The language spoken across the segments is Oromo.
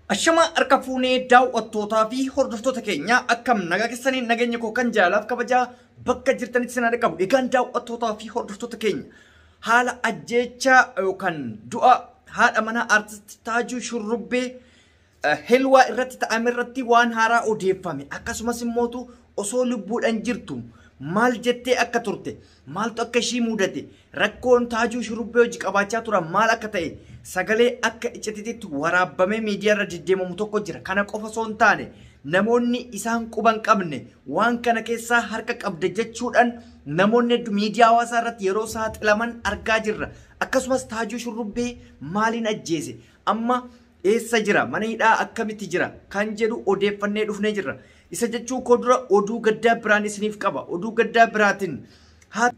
Ashama harka fuunee daawwattootaa fi hordoftoota keenya, akkam nagaa keessanii? Nageenya koo kan jaalaaf kabajaa bakka jirtanitti sin haa qabu. Egaan daawwattootaa fi hordoftoota keenya, haala ajjeechaa yookaan du'a haadha manaa Artist Taajuu Shurrubbee Helwaa irratti ta'ame irratti waan haaraa odeeffame, akkasumas immootu osoo lubbuudhaan jirtu maal jettee akka turte, maaltu akka ishii mudate, rakkoon Taajuu Shurrubbee hojii qabaachaa turan maal akka ta'e sagalee akka iccitiitti waraabamee miidiyaa irra deddeemamu tokko jira. Kana qofa osoo hin taane, namoonni isaan quban qabne waan kana keessaa harka qabda jechuudhaan namoonni hedduu miidiyaa hawaasaa irratti yeroo saaxilaman argaa jirra. Akkasumas Taajuu Shurrubbee maaliin ajjeese, amma eessa jira, mana hidhaa akkamitti jira kan jedhu odeeffannee dhufnee jirra. Isa jechuu koo dura oduu gaddaa biraan isiniif qaba. Oduu gaddaa biraatiin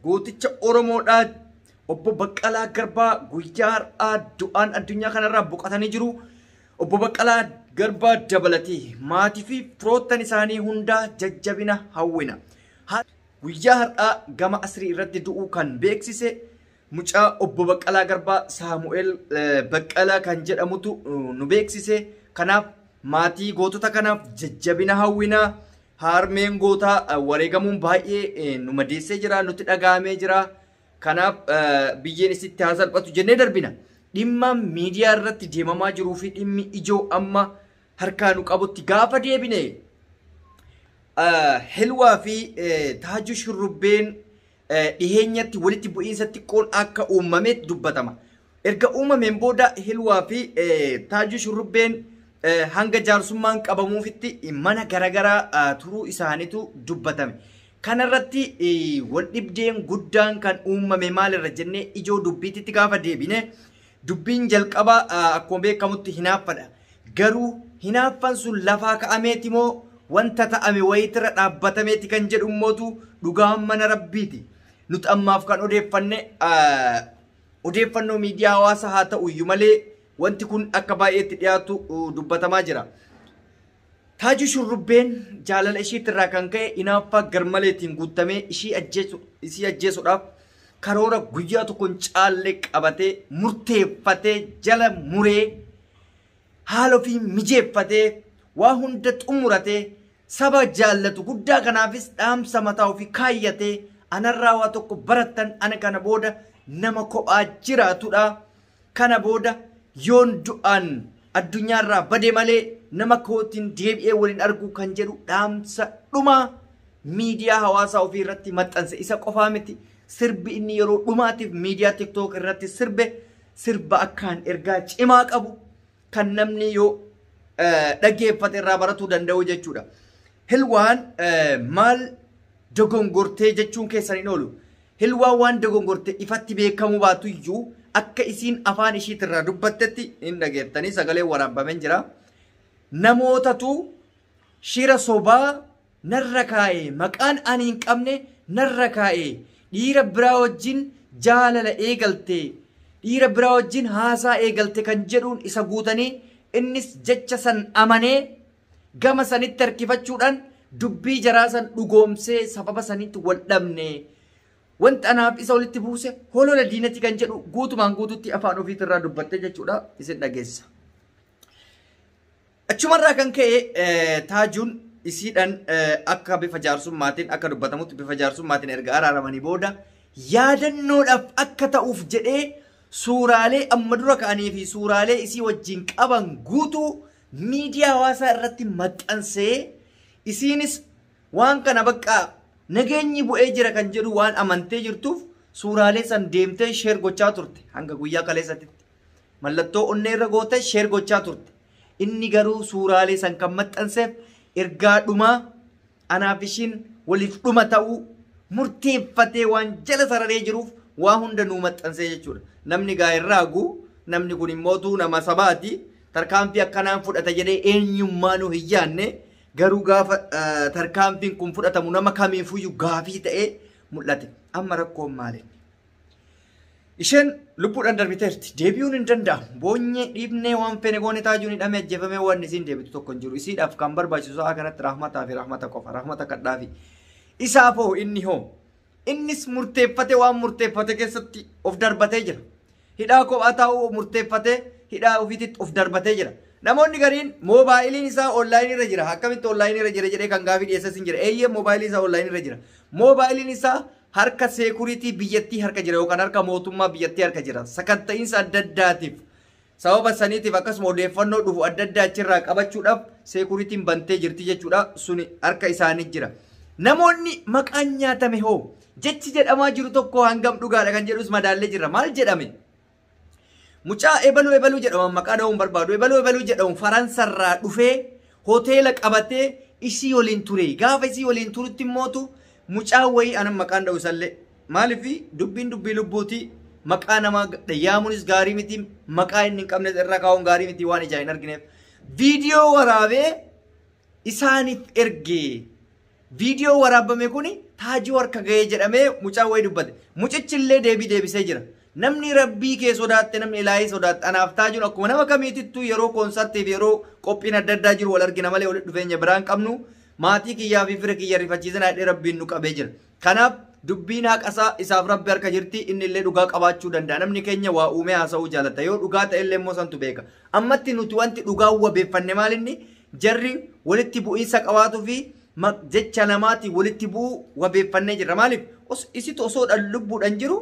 gooticha Oromoodhaa Obbo Baqqalaa Garbaa guyyaa har'aa du'aan addunyaa kanarraa boqotanii jiru. Obbo Baqqalaa Garbaa dabalatee maatii fi firoottan isaanii hundaa jajjabina hawwina. Guyyaa har'aa gama asrii irratti du'uu kan beeksise mucaa Obbo Baqqalaa Garbaa Saamu'eel Baqqalaa kan jedhamutu nu beeksise. Kanaaf maatii gootota kanaaf jajjabina hawwina. Harmeen gootaa wareegamuun baay'ee nu madeessee jira, nutti dhaga'amee jira. Kanaaf biyyeen isitti haa salphatu jennee darbina. Dhimma miidiyaa irratti deemamaa jiruu fi dhimmi ijoo amma harkaa nu qabutti gaafa deebine, Helwaa fi Taajuu Shurrubbeen dhiheenyatti walitti bu'iinsa xiqqoon akka uumame dubbatama. Erga uumameen booda Helwaa fi Taajuu Shurrubbeen hanga jaarsummaan qabamuufitti mana garaagaraa turuu isaaniitu dubbatame. Kanarratti wal dhibdeen guddaan kan uumame maalirra jennee ijoo dubbiitti gaafa deebine, dubbiin jalqabaa akkuma beekamutti hinaaffadha. Garuu hinaaffan sun lafaa ka'ameeti moo wanta ta'ame wayitirra dhaabbatameeti kan jedhu immootu dhugaan mana Rabbiiti. Nuti ammaaf kan odeeffanne odeeffannoo miidiyaa hawaasaa haa ta'u iyyuu malee, wanti kun akka baay'eetti dhiyaatu dubbatamaa jira. Taajuu Shurrubbeen jaalala ishiitirraa kan ka'e hinaaffaa garmaleetiin guutamee ishii ajjeesuudhaaf karoora guyyaa tokko hin caalle qabatee, murteeffatee, jala muree, haala ofii mijeeffatee, waa hunda xumuratee, saba jaallatu guddaa kanaafis dhaamsa mataa ofii kaayyatee, anarraa waa tokko barattan, ana kana booda nama kophaa jiraatudha. Kana booda yoon du'aan addunyaarraa bade malee nama kootiin deebi'ee waliin arguu kan jedhu dhaamsa dhumaa miidiyaa hawaasaa ofii irratti maxxanse. Isa qofaa miti, sirbi inni yeroo dhumaatiif miidiyaa TikTok irratti sirbe sirba akkaan ergaa cimaa qabu kan namni yoo dhaggeeffate irraa baratuu danda'u jechuudha. Hilwaan maal dogongortee jechuun keessan hin oolu. Hilwaan waan dogongorte ifatti beekamuu baatu iyyuu, akka isiin afaan ishiitirraa dubbattetti hin dhageettanii, sagalee waraabameen jira. Namootatu shira sobaa narra kaa'e, maqaan ani hin qabne narra kaa'e, dhiira biraa wajjin jaalala eegalte, dhiira biraa wajjin haasaa eegalte kan jedhuun isa guutanii, innis jecha san amanee gama sanitti harkifachuudhaan dubbii jaraa san dhugoomsee sababa sanitti wal dhabne. Wanti anaaf isa walitti buuse holola diinati kan jedhu guutumaan guututti afaan ofiitirraa dubbatte jechuudha, isin dhageessa. Achumarraa kan ka'e Taajuun isiidhaan akka bifa jaarsummaatiin, akka dubbatamutti bifa jaarsummaatiin erga araaramanii booda, yaadannoodhaaf akka ta'uuf jedhee suuraalee amma dura ka'anii fi suuraalee isii wajjin qaban guutuu miidiyaa hawaasaa irratti maxxansee, isiinis waan kana bakka nageenyi bu'ee jira kan jedhu waan amantee jirtuuf suuraalee san deemtee share gochaa turte hanga guyyaa kaleessatti. Mallattoo onnee irra goote share gochaa turte. Inni garuu suuraalee san kan maxxanseef ergaa dhumaa anaaf ishiin waliif dhuma ta'uu murteeffatee waan jala sararee jiruuf waa hunda nuu maxxansee jechuudha. Namni gaa hin raagu, namni kun immootu nama sabaati. Tarkaanfii akkanaan fudhata jedhee eenyummaa nu hin yaanne, garuu gaafa tarkaanfiin kun fudhatamu nama kamiifuyyuu gaafii ta'ee mul'ate. Amma rakkoon maali? Isheen lubbuudhaan darbiteerti. Deebi'uun hin danda'amu. Boonyee dhiibnee waan feene goone, Taajuun hidhamee ajjeefamee waan isiin deebitu tokko hin jiru. Isiidhaaf kan barbaachisu sa'a kanatti rahmataa fi rahmata qofa. Rahmata kadhaafi. Isaaf hoo, inni hoo? Innis murteeffate, waan murteeffate keessatti of darbatee jira. Hidhaa kophaa taa'uu murteeffatee hidhaa ofiititti of darbatee jira. Namoonni gariin moobaayiliin isaa onlaayinii irra jira. Akkamitti onlaayinii irra jira jedhee kan gaafii dhiyeessas hin jira. Eeyyee, moobaayiliin isaa onlaayinii irra jira. Moobaayiliin isaa harka seekuritii biyyattii harka jira yookaan harka mootummaa biyyattii harka jira. Sakatta'iinsa adda addaatiif, sababa saniitiif, akkasuma odeeffannoo dhufu adda addaa achirraa qabachuudhaaf seekuritiin bantee jirti jechuudha. Suni harka isaanii jira. Namoonni maqaan nyaatame hoo, jechi jedhamaa jiru tokko hangam dhugaadha kan jedhus madaallee jira. Maal jedhame? Mucaa ebaluu ebaluu jedhamu, maqaa dha'uun barbaadu, ebaluu ebaluu jedhamu Faransarraa dhufee hoteela qabatee isii waliin ture. Gaafa isii waliin turutti immootu mucaa wayii anan maqaan dha'u isallee. Maaliif? Dubbiin dubbii lubbuuti. Maqaa namaa yaamuunis gaarii miti. Maqaa inni hin qabnes irra kaa'uun gaarii miti waan ijaan hin argineef. Viidiyoo waraabee isaaniif ergee. Viidiyoo waraabame kuni Taajii harka ga'ee jedhamee mucaa wayii dubbate. Mucichi illee deebii deebisee jira. Namni rabbii kee sodaatte, namni ilaahii sodaatte, anaaf Taajuun akkuma nama kamiitittuu yeroo koonsartiif, yeroo qophiin adda addaa jiru wal argina malee walitti dhufeenya biraan qabnu. Maatii kiyyaa fi fira kiyya rifachiisana jedhee rabbiin nu qabee jira. Kanaaf dubbiin haqasaa isaaf rabbi harka jirti, inni illee dhugaa qabaachuu danda'a. Namni keenya waa uumee haasa'uu jaalata. Yoo dhugaa ta'e illee immoo santu beeka. Ammatti nuti wanti dhugaa wabeeffanne maalinni jarri walitti bu'iinsa qabaatuu fi jecha namaatiin walitti bu'uu wabeeffannee jirra. Maaliif? Isitu osoo lubbuudhaan jiru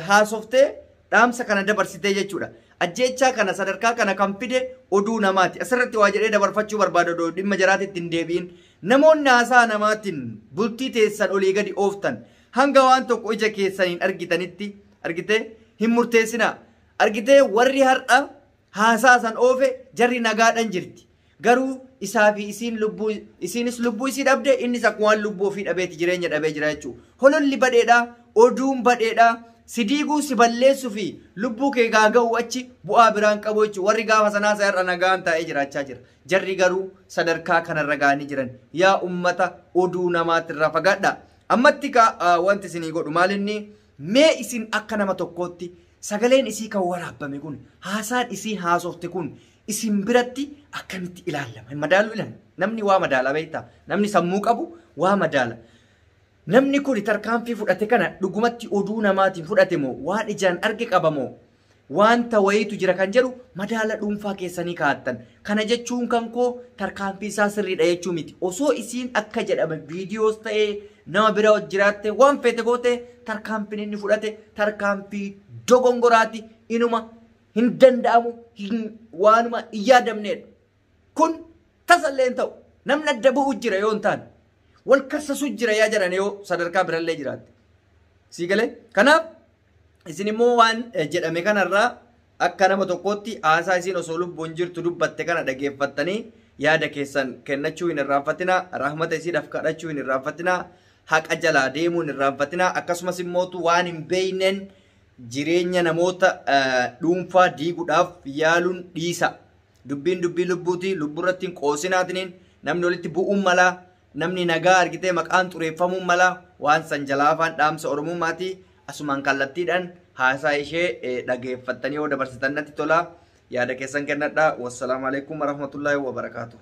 haasoftee dhaamsa kana dabarsitee jechuudha. Ajjeechaa kana sadarkaa kana kan fide oduu namaati. Asirratti waa jedhee dabarfachuu barbaada oduu dhimma jaraatitti hin deebi'in. Namoonni haasaa namaatiin bultii teessan olii gadi ooftan, hanga waan tokko ija keessaniin argitanitti argitee hin murteessinaa. Argitee, warri har'a haasaa san oofe jarri nagaadhaan jirti. Garuu isaa fi isiin lubbuu, isiinis lubbuu isii dhabde, innis akkuma waan lubbuu ofii dhabeeti jireenya dhabee jira jechuudha. Hololli badheedha, oduun badheedha, si diiguu, si balleessuu fi lubbuu kee gaaga'uu achi bu'aa biraan qabu jechuudha. Warri gaafa sanaa isa irra nagaan taa'ee jiraachaa jira. Jarri garuu sadarkaa kanarra ga'anii jiran. Yaa ummata, oduu namaatirraa fagaadha. Ammatti ka wanti isinii godhu maalinni, mee isin akka nama tokkootti sagaleen isii kan waraabame kun, haasaan isii haasofte kun isin biratti akkamitti ilaalama? Hin madaaluu ilaala. Namni waa madaala beektaa? Namni sammuu qabu waa madaala. Namni kun tarkaanfii fudhate kana dhugumatti oduu namaatiin fudhate moo waan ijaan arge qaba moo wanta wayiitu jira kan jedhu madaala dhuunfaa keessanii kaa'attan. Kana jechuun kan koo tarkaanfii isaa sirriidha jechuu miti. Osoo isiin akka jedhame viidiyoos ta'ee nama bira jiraatte, waan feete goote, tarkaanfiin inni fudhate tarkaanfii dogongoraati. Inuma hin danda'amu, waanuma hin yaadamnedha. Kun tasallee hin ta'u. Namni adda bu'u jira yoo hin taane. Wal kassasuu jira yaa jedhan yoo sadarkaa birallee jiraatte. Sii galee? Kanaaf isin immoo waan jedhame kanarraa akka nama tokkootti haasaa isiin osoo lubbuun jirtu dubbatte kana dhageeffattanii yaada keessan kennachuu hin irraanfatinaa. Rahmata isiidhaaf kadhachuu hin irraanfatinaa. Haqa jalaa deemuu hin irraanfatinaa. Akkasumas immootu waan hin beeyneen jireenya namoota dhuunfaa diiguudhaaf yaaluun dhiisa. Dubbiin dubbii lubbuuti. Lubbuurratti hin qoosinaatiniin namni walitti bu'uun malaa, namni nagaa argitee maqaan xureeffamuun malaa, waan san jalaafaan dhaamsa oromummaati. Asumaan kallattiidhaan haasaa ishee dhageeffattanii yoo dabarsitan natti tola. Yaada keessan kennadha. Wassalaamu alaikum warahmatullaahi wabarakaatuh.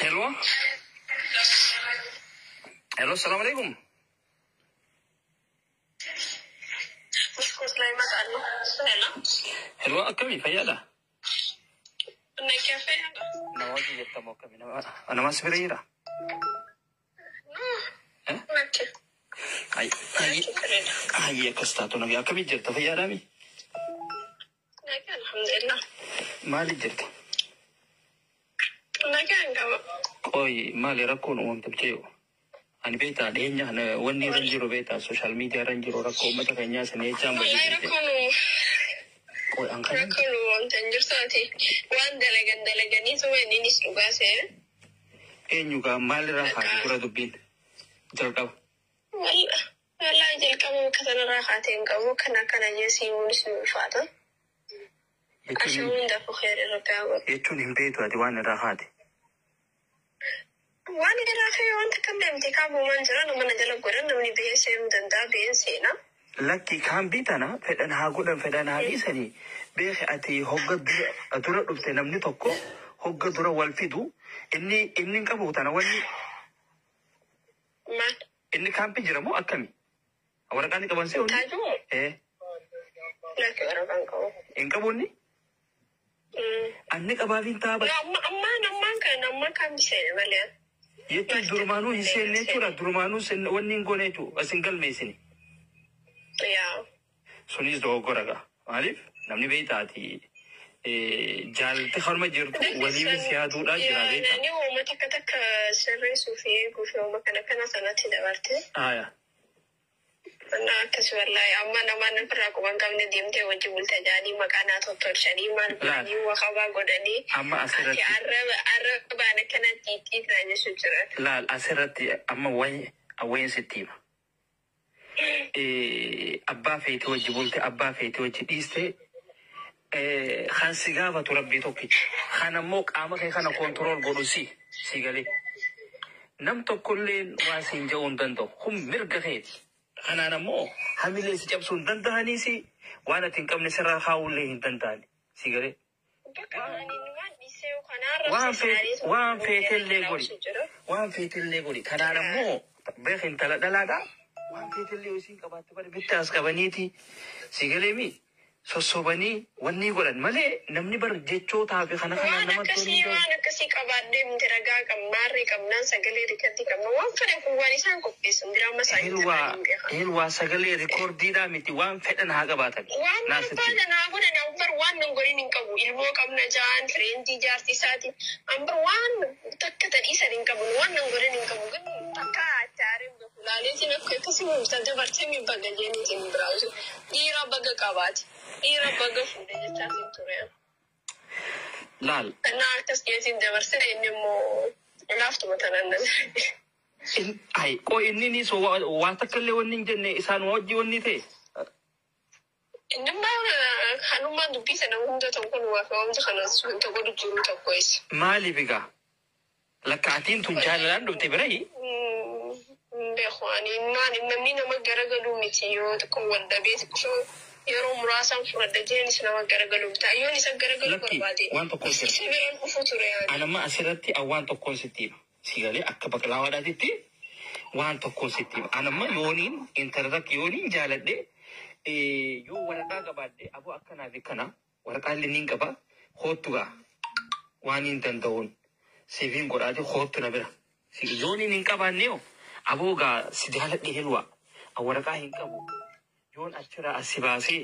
Hello. Hello, salam alaikum. መስኮት ላይ እመጣለሁ። Hello. Hello, akkami, fayyaadha? Nagaa fayyaadha. Nama hojii jirtamoo akkami? Nama si bira jira? Eh? Nagaa. Ay, ay, ay, akkas taatu nagaa. Akkami jirta, fayyaadhaami? Nagaa, alhamdulillah. Maali jirta? Nagaan qaba. Qoy, maali rakkoon uumamte yoo? Ani beektaa, dhiyeenya kana wanni irra jiru beektaa, social media irra jiru rakkoo uummata keenyaa sana jechaan Wallahi badii. Rakkoon Qoy, an kan rakkoon uumamte hin jirtu ati waan dalagan dalaganii suma innis dhugaa seene. Eenyu gaa, maalirraa kaate dura dubbiin jalqaba? Wallahi jalqaba bakka sanarraa kaatee hin qabu, kana akkana jee siimuunis ni ulfaata. Jechuun Ashuu hundaafuu khayri rabbi haa godhu. Jechuun hin beektu ati waan irraa kaate. Waan irraa ka'e wanta kam deemte kaabumaan jira, nama na jala godhan, namni biyya seenuu danda'a, biyyeen seenaa. Lakki kaambii tana fedhan haa godhan, fedhan haa dhiisanii, beeki ati hogga dura dhufte, namni tokko hogga dura wal fidu inni inni hin qabu tana wanni. Maal? Inni kaampii jira moo akkami? Waraqaan ni qaban se'u? Taajuu? Eh. Lakki, waraqaan qabu. Hin qabu inni? Anni qabaaf hin taaba. Ammaan ammaan kan ammaan kan seene malee. Jechuun durumaanuu hin seenne jechuudha. Durumaanuu wanni hin goone jechuudha. As hin galmeessine. Yaa. Sunis dogoggora gaa. Maaliif namni beektaati jaalatti harma jirtu waliin siyaaduudhaa jira beektaa. Namni uuma takka takka sirreessuu fi eeguu fi uuma kana kana sanatti dabarte. Aya. Annaa akkas wallaahi amma namaan ofirraa quban qabne deemtee wajji bulta jaanii maqaa naa tottolchanii maal godhanii wakabaa godhanii. Amma asirratti. Ati arrabaan akkanatti ittiisaa jechuu jira. Laal, asirratti amma wayin sitti hima. Abbaa feete wajji bulte, abbaa feete wajji dhiiste, kan si gaafatu rabbii tokkicha. Kan ammoo qaama kee kana control godhu si galee. Nam tokkollee waa siin ja'uu hin danda'u. Kun mirga keeti. Kanaan ammoo hamilee si cabsuu hin danda'aniis, waan ati hin qabne sirraa kaa'ullee hin danda'ani. Si galee. Waan feetellee godhi. Waan feetellee godhi. Kanaan ammoo beek intala dhalaadha. Waan feetellee yoo isiin qabaatte bari bitti as qabaniiti. Si galee mi? Sossobanii wanni godhan malee namni bar jechootaa fi kana kanaan Waan namatti akkasii waan akkasii qabaadhee miti, ragaa qabnaarree qabnaan sagalee record qabna, waan fedhe kun waan isaan qopheessan diraama isaanii Hilwaa tanaan hin beekan. Hilwaa, sagalee recordiidhaa miti, waan fedhan haa qabaatan. Waan Naasitti. barbaadan haa godhan, ambar waan nun godhin hin qabu. Ilmoo qabna ja'an friend jaarti isaati. Ambar waan takka tadhiisan hin qabu. Waan nun godhin hin qabu. Takka achaareen beeku. Laaleetiin akka akkasii muumsa dabarsee mi baga jeeniitiin biraa. Dhiira baga qabaati. Dhiira baga fuudhe jechaatiin ture. Laal. Naa akkas jeetiin dabarsee, inni immoo laaftuma tanaan na Ay, qoo inni ni so waa takka illee wanni hin jenne isaan wajji wanni ta'e. Innimmaa kanummaa dubbii sana hunda tokko numaa fi wanta kana wanta godhu jiru tokko isa. Maaliif egaa? Lakkaatiin tun jaalalaan dhufte birayi. Beeku, ani maali, namni nama garagaluu miti. Yoo xiqqoo wal dhabee xiqqoo yeroo muraasaan fudhadha jeenis nama garagaluu miti. Ayyoon isa garagaluu Lakki, barbaade. waan tokko jira. Isa biraan dhufu ture yaani. Anamma asirratti waan tokkoon sitti hima. Si galee, akka baqlaawaadhaatitti waan tokkoon sitti hima. Anamma yooniin intala takka yooniin jaaladhe, yoo waraqaa qabaadhe, aboo akkanaa fi kana waraqaa illee niin qaba, hoottu gaa waan hin danda'uun siifin godhaati, hoottu na bira. Yooniin hin qabaanne hoo, aboo gaa si jaaladhe helwa waraqaa hin qabu. Yoon achirraa asi baasee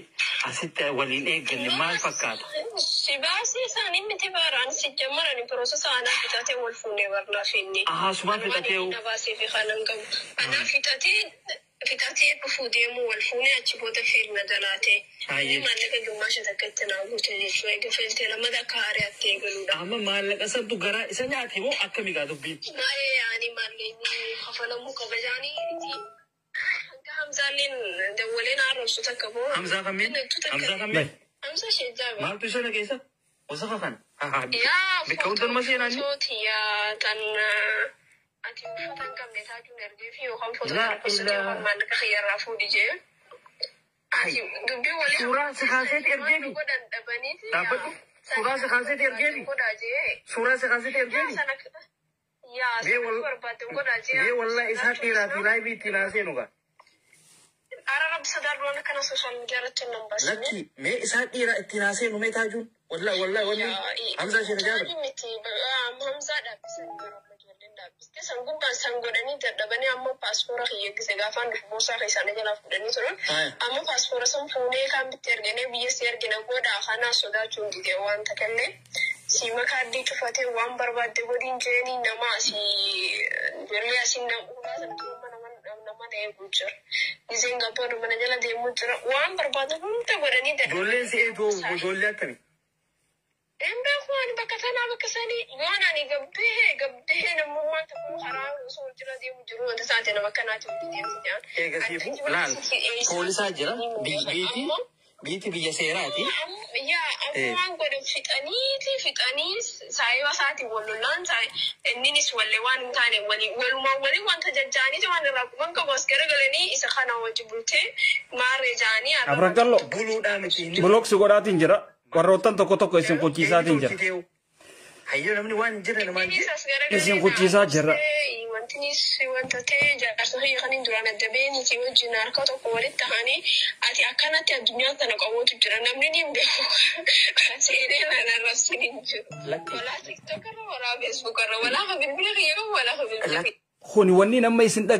asitti waliin eegganne maal fakkaata? Si baasii isaanii miti baaraan si jammarani process anaa fixatee wal fuunee barnaaf inni. Ahaa, sumaan fixatee hoo? Na baasee fi kanan qabu. Anaa fixatee dhufuu deemuu wal fuunee achi booda fiilma jalaatee. Ayyee. Inni maallaqa gimmaasha takka itti naa guute jechuudha. Egaa feeltee lamada akka haariyaatti eegaluudha. Amma maallaqa santu garaa isa nyaate moo akkami gaa dubbiin? Baay'ee yaani maallaqni kafalamuu qaba jaanii hanga Hamzaalleen dawwaleen haaromsu takka boo. Hamzaa kamiin? Hamzaa kamiin? Hamza Sheejjaaba. Maaltu isa dhageessa? Wasafa kana. Yaa. Bikka hundanuma seenaan ni? Footoo tiyyaa tan ati uffata hin qabne taajuun ergee fi yookaan footoo Laa kana postuti ilaa. yookaan maallaqa kiyyarraa fuudhi jee. Ai. Dubbii walii. Suuraa si kaaseeti ergeefi? Godhan dhabaniiti. Dhaabbadhu. Suuraa si kaaseeti ergeefi? Godhaa jee. Suuraa si kaaseeti Yaa ergeefi? sana. Yaa Mee sana wal- barbaadde godhaa jee. Mee wallahi isaa dhiiraa fi live ittiin haasee gaa. Ara rabbi sodaadhu, waan akkana social media irratti hin baasine. Lakki, mee isaa dhiiraa ittiin haasee nu mee taajuun? Wallahi wallahi wanni Hamzaa ishee tajaajila. Taaju miti, Hamzaa dhaabbisan, yeroo amma ijoolleen dhaabbiste san gubbaan san godhanii dadhabanii amma paaspoora kiyya gise gaafaan dhufu boorsaa isaanii jalaa fuudhanii turan. Aya. Amma paaspoora san fuunee kaan bitti erginee biyya si ergina godhaa kanaa sodaachuun dide, waan takallee SIM card cufatee waan barbaadde godhiin jeeni, nama asii ijoollee asii nama san turuma nama nama na eeguu jira. Giseen gabboon mana jala deemuu jira, waan barbaadan hunda godhanii dadhabanii. Ijoolleen si eeguu ijoollee akkamii? Hin beeku ani, bakka sanaa bakka sanii waan ani gabbee namummaan tokko karaa osoo jira deemu jiru wanta taate nama akkanaati hojii deemti jaan. Eegasiifuu laal, poolisaa jira biitii. Biitti biyya seeraati. Yaa, amma waan godhe fixaniiti, fixanii saayiba isaatiin wal lolaan, inninis wallee waan hin taane walii walumaan walii wanta jajjaaniiti, waan irraa quban qabu as garagalanii isa kana wajji bultee maarree jaanii. Afran Qalloo. Buluudhaa miti inni. Block si godhaatiin jira. Warroottan tokko tokko isin kuchiisaatiin jira. Hayyoo, namni waan hin jirre namaan Inninis jedhe. as garagalee Isin kuchiisaa jirra. Wantinis wanta ta'e, jaarsa kiyya kan hin duraan adda beeniiti wajjin harka tokko walitti tahanii, ati akkanatti addunyaa tana qabuutu jira, namni ni hin beeku, seenee naan arrabsin hin jiru. Lakki. Walaa TikTok irra, walaa Facebook irra, walaa ka bilbila kiyya qabu, walaa ka bilbila kiyya. Kuni wanni nama isin dhage.